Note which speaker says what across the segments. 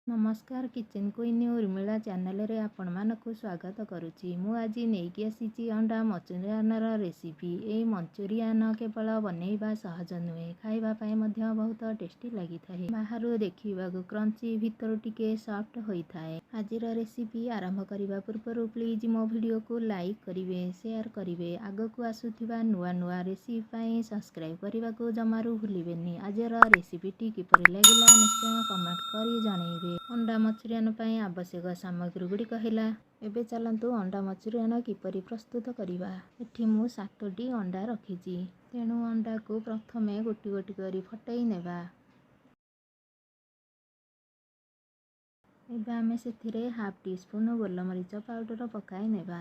Speaker 1: ନମସ୍କାର, kitchen queen Urmila ଚ୍ୟାନେଲରେ ଆପଣମାନଙ୍କୁ ସ୍ୱାଗତ କରୁଛି। ମୁଁ ଆଜି ନେଇକି ଆସିଛି ଅଣ୍ଡା ମଞ୍ଚୁରିଆନର ରେସିପି। ଏହି ମଞ୍ଚୁରିଆନ କେବଳ ବନେଇବା ସହଜ ନୁହେଁ, ଖାଇବା ପାଇଁ ମଧ୍ୟ ବହୁତ ଟେଷ୍ଟି ଲାଗିଥାଏ। ବାହାରୁ ଦେଖିବାକୁ କ୍ରଞ୍ଚି, ଭିତରୁ ଟିକେ ସଫ୍ଟ ହୋଇଥାଏ। ଆଜିର ରେସିପି ଆରମ୍ଭ କରିବା ପୂର୍ବରୁ ପ୍ଲିଜ୍ ମୋ ଭିଡ଼ିଓକୁ ଲାଇକ୍ କରିବେ, ସେୟାର କରିବେ। ଆଗକୁ ଆସୁଥିବା ନୂଆ ନୂଆ ରେସିପି ପାଇଁ ସବସ୍କ୍ରାଇବ୍ କରିବାକୁ ଜମାରୁ ଭୁଲିବେନି। ଆଜିର ରେସିପିଟି କିପରି ଲାଗିଲା, ନିଶ୍ଚୟ କମେଣ୍ଟ କରି ଜଣାଇବେ। ଅଣ୍ଡା ମଞ୍ଚୁରିଆନ ପାଇଁ ଆବଶ୍ୟକ ସାମଗ୍ରୀ ଗୁଡ଼ିକ ହେଲା, ଏବେ ଚାଲନ୍ତୁ ଅଣ୍ଡା ମଞ୍ଚୁରିଆନ କିପରି ପ୍ରସ୍ତୁତ କରିବା। ଏଠି ମୁଁ 7ଟି ଅଣ୍ଡା ରଖିଛି। ତେଣୁ ଅଣ୍ଡାକୁ ପ୍ରଥମେ ଗୋଟି ଗୋଟି କରି ଫଟାଇ ନେବା। ଏବେ ଆମେ ସେଥିରେ ହାଫ୍ ଟି ସ୍ପୁନ୍ ଗୋଲମରିଚ ପାଉଡ଼ର ପକାଇ ନେବା।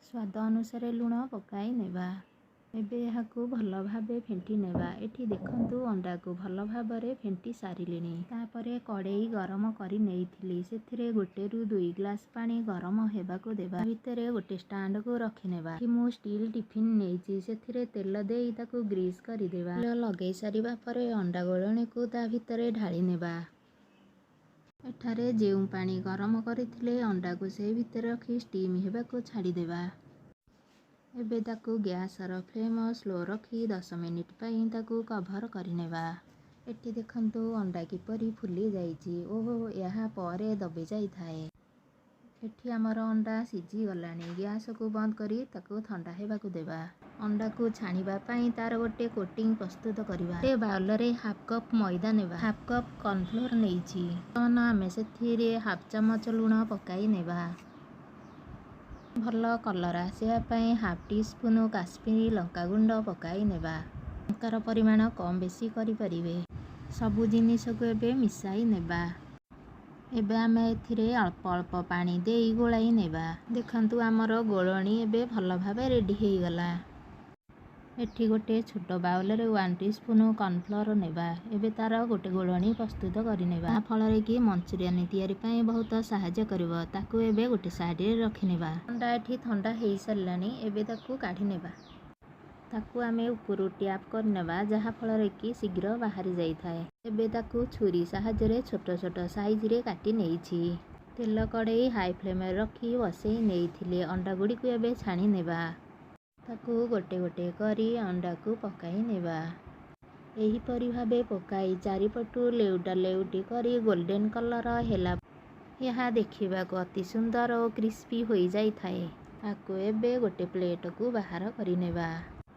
Speaker 1: ସ୍ୱାଦ ଅନୁସାରେ ଲୁଣ ପକାଇ ନେବା। ଏବେ ଏହାକୁ ଭଲ ଭାବେ ଫେଣ୍ଟି ନେବା। ଏଠି ଦେଖନ୍ତୁ, ଅଣ୍ଡାକୁ ଭଲ ଭାବରେ ଫେଣ୍ଟି ସାରିଲିଣି। ତାପରେ କଡ଼େଇ ଗରମ କରି ନେଇଥିଲି। ସେଥିରେ 1ରୁ 2 ଗ୍ଲାସ୍ ପାଣି ଗରମ ହେବାକୁ ଦେବା। ଭିତରେ ଗୋଟେ ଷ୍ଟାଣ୍ଡକୁ ରଖିନେବା। ଏଠି ମୁଁ ଷ୍ଟିଲ୍ ଟିଫିନ୍ ନେଇଛି। ସେଥିରେ ତେଲ ଦେଇ ତାକୁ ଗ୍ରୀସ୍ କରିଦେବା। ତେଲ ଲଗେଇ ସାରିବା ପରେ ଅଣ୍ଡା ଗୋଳଣିକୁ ତା ଭିତରେ ଢାଳି ନେବା। ଏଠାରେ ଯେଉଁ ପାଣି ଗରମ କରିଥିଲେ, ଅଣ୍ଡାକୁ ସେଇ ଭିତରେ ରଖି ଷ୍ଟିମ୍ ହେବାକୁ ଛାଡ଼ିଦେବା। ଏବେ ତାକୁ ଗ୍ୟାସର ଫ୍ଲେମ୍ ସ୍ଲୋ ରଖି 10 ମିନିଟ୍ ପାଇଁ ତାକୁ କଭର୍ କରିନେବା। ଏଠି ଦେଖନ୍ତୁ, ଅଣ୍ଡା କିପରି ଫୁଲି ଯାଇଛି ଓ ଏହା ପରେ ଦବି ଯାଇଥାଏ। ଏଠି ଆମର ଅଣ୍ଡା ସିଝିଗଲାଣି। ଗ୍ୟାସକୁ ବନ୍ଦ କରି ତାକୁ ଥଣ୍ଡା ହେବାକୁ ଦେବା। ଅଣ୍ଡାକୁ ଛାଣିବା ପାଇଁ ତାର ଗୋଟେ କୋଟିଂ ପ୍ରସ୍ତୁତ କରିବା। ଗୋଟେ ବାଉଲରେ ହାଫ୍ କପ୍ ମଇଦା ନେବା। ହାଫ୍ କପ୍ କର୍ଣ୍ଣଫ୍ଲୋର୍ ନେଇଛି। ବର୍ତ୍ତମାନ ଆମେ ସେଥିରେ ହାଫ୍ ଚାମଚ ଲୁଣ ପକାଇ ନେବା। ଭଲ କଲର୍ ଆସିବା ପାଇଁ ହାଫ୍ ଟି ସ୍ପୁନ୍ କାଶ୍ମୀରୀ ଲଙ୍କାଗୁଣ୍ଡ ପକାଇ ନେବା। ଲଙ୍କାର ପରିମାଣ କମ୍ ବେଶୀ କରିପାରିବେ। ସବୁ ଜିନିଷକୁ ଏବେ ମିଶାଇ ନେବା। ଏବେ ଆମେ ଏଥିରେ ଅଳ୍ପ ଅଳ୍ପ ପାଣି ଦେଇ ଗୋଳାଇ ନେବା। ଦେଖନ୍ତୁ, ଆମର ଗୋଳଣି ଏବେ ଭଲ ଭାବେ ରେଡ଼ି ହେଇଗଲା। ଏଠି ଗୋଟେ ଛୋଟ ବାଉଲରେ 1 ଟି ସ୍ପୁନ୍ କର୍ଣ୍ଣଫ୍ଲୋର୍ ନେବା। ଏବେ ତାର ଗୋଟେ ଗୋଳଣି ପ୍ରସ୍ତୁତ କରିନେବା, ଯାହାଫଳରେ କି ମଞ୍ଚୁରିଆନ ତିଆରି ପାଇଁ ବହୁତ ସାହାଯ୍ୟ କରିବ। ତାକୁ ଏବେ ଗୋଟେ ସାଇଡ଼ରେ ରଖିନେବା। ଅଣ୍ଡା ଏଠି ଥଣ୍ଡା ହେଇସାରିଲାଣି। ଏବେ ତାକୁ କାଢ଼ି ନେବା। ତାକୁ ଆମେ ଉପରୁ ଟ୍ୟାପ୍ କରିନେବା, ଯାହାଫଳରେ କି ଶୀଘ୍ର ବାହାରି ଯାଇଥାଏ। ଏବେ ତାକୁ ଛୁରୀ ସାହାଯ୍ୟରେ ଛୋଟ ଛୋଟ ସାଇଜରେ କାଟି ନେଇଛି। ତେଲ କଡ଼େଇ ହାଇ ଫ୍ଲେମ୍ରେ ରଖି ବସେଇ ନେଇଥିଲି। ଅଣ୍ଡା ଗୁଡ଼ିକୁ ଏବେ ଛାଣି ନେବା। ତାକୁ ଗୋଟେ ଗୋଟେ କରି ଅଣ୍ଡାକୁ ପକାଇ ନେବା। ଏହିପରି ଭାବେ ପକାଇ ଚାରିପଟୁ ଲେଉଟା ଲେଉଟି କରି ଗୋଲ୍ଡେନ୍ କଲର୍ ହେଲା। ଏହା ଦେଖିବାକୁ ଅତି ସୁନ୍ଦର ଓ କ୍ରିସ୍ପି ହୋଇଯାଇଥାଏ। ତାକୁ ଏବେ ଗୋଟେ ପ୍ଲେଟକୁ ବାହାର କରିନେବା।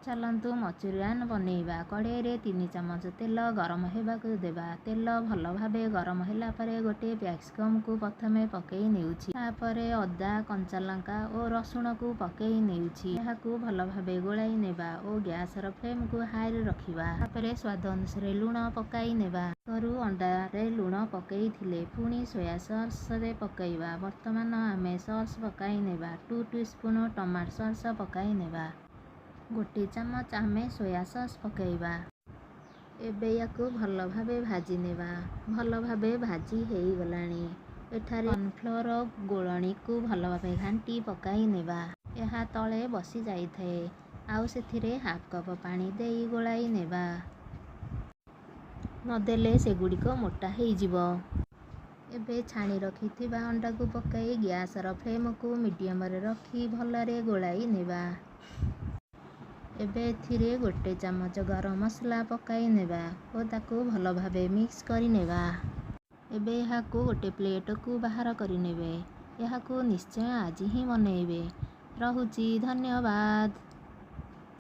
Speaker 1: ଚାଲନ୍ତୁ ମଞ୍ଚୁରିଆନ୍ ବନେଇବା। କଡ଼େଇରେ 3 ଚାମଚ ତେଲ ଗରମ ହେବାକୁ ଦେବା। ତେଲ ଭଲ ଭାବେ ଗରମ ହେଲା ପରେ ଗୋଟେ କ୍ୟାପ୍ସିକମ୍କୁ ପ୍ରଥମେ ପକାଇ ନେଉଛି। ତାପରେ ଅଦା, କଞ୍ଚା ଲଙ୍କା ଓ ରସୁଣକୁ ପକାଇ ନେଉଛି। ଏହାକୁ ଭଲ ଭାବେ ଗୋଳାଇ ନେବା ଓ ଗ୍ୟାସର ଫ୍ଲେମ୍କୁ ହାଇରେ ରଖିବା। ତାପରେ ସ୍ୱାଦ ଅନୁସାରେ ଲୁଣ ପକାଇ ନେବା। ଆଗରୁ ଅଣ୍ଡାରେ ଲୁଣ ପକାଇଥିଲେ, ପୁଣି ସୋୟା ସସ୍ରେ ପକାଇବା। ବର୍ତ୍ତମାନ ଆମେ ସସ୍ ପକାଇ ନେବା। 2 ଟି ସ୍ପୁନ୍ ଟମାଟୋ ସସ୍ ପକାଇ ନେବା। 1 ଚାମଚ ଆମେ ସୋୟା ସସ୍ ପକାଇବା। ଏବେ ୟାକୁ ଭଲ ଭାବେ ଭାଜି ନେବା। ଭଲ ଭାବେ ଭାଜି ହେଇଗଲାଣି। ଏଠାରେ କର୍ଣ୍ଣଫ୍ଲୋର ଗୋଳଣିକୁ ଭଲ ଭାବେ ଘାଣ୍ଟି ପକାଇ ନେବା। ଏହା ତଳେ ବସି ଯାଇଥାଏ। ଆଉ ସେଥିରେ ହାଫ୍ କପ୍ ପାଣି ଦେଇ ଗୋଳାଇ ନେବା। ନଦେଲେ ସେଗୁଡ଼ିକ ମୋଟା ହେଇଯିବ। ଏବେ ଛାଣି ରଖିଥିବା ଅଣ୍ଡାକୁ ପକାଇ ଗ୍ୟାସର ଫ୍ଲେମକୁ ମିଡ଼ିୟମରେ ରଖି ଭଲରେ ଗୋଳାଇ ନେବା। ଏବେ ଏଥିରେ 1 ଚାମଚ ଗରମ ମସଲା ପକାଇ ନେବା ଓ ତାକୁ ଭଲ ଭାବେ ମିକ୍ସ କରିନେବା। ଏବେ ଏହାକୁ ଗୋଟେ ପ୍ଲେଟକୁ ବାହାର କରିନେବେ। ଏହାକୁ ନିଶ୍ଚୟ ଆଜି ହିଁ ବନେଇବେ। ରହୁଛି, ଧନ୍ୟବାଦ।